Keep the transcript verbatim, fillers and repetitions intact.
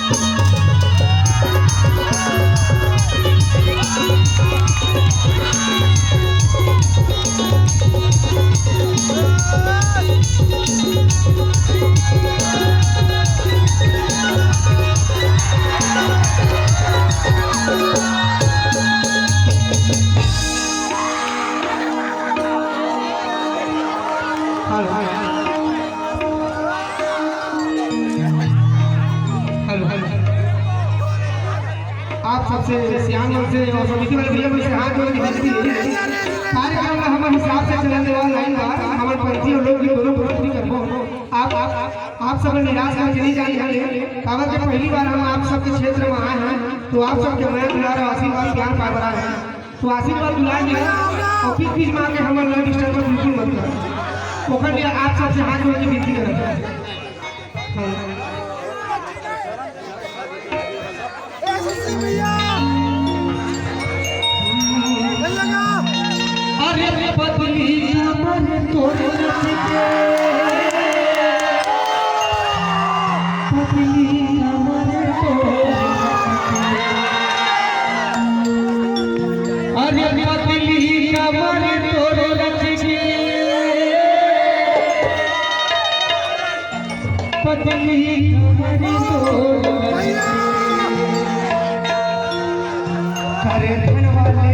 Hello, hello. Hello, hello. आप सबसे सियान मन से और समिति वाले भैया मन से हाथ जोड़ के विनती है। कार्यक्रम ला हमर हिसाब से चलन देवा, लाइन बा, हमर पंथी और लोकगीत दोनों प्रस्तुति करबो। आप, आप, आप सब निराश करके नहीं जाइए हमें, काबर के पहली बार हम आप सबके क्षेत्र में आए हैं, तो आप सबके मया दुलार और आशीर्वाद ज्ञान पाए बर आए हैं। तो आशीर्वाद दुलार मिला और बीच बीच में आके हमर लव डिस्टर्ब बिल्कुल मत करो। ओकर लिए आप सबसे हाथ जोड़ के विनती करत हन। हाँ। अरे पतली कमर तोर पतली कमर तोर। अरे पतली कमर तोर रच के, पतली कमर तोर रच के। अरे धन वाले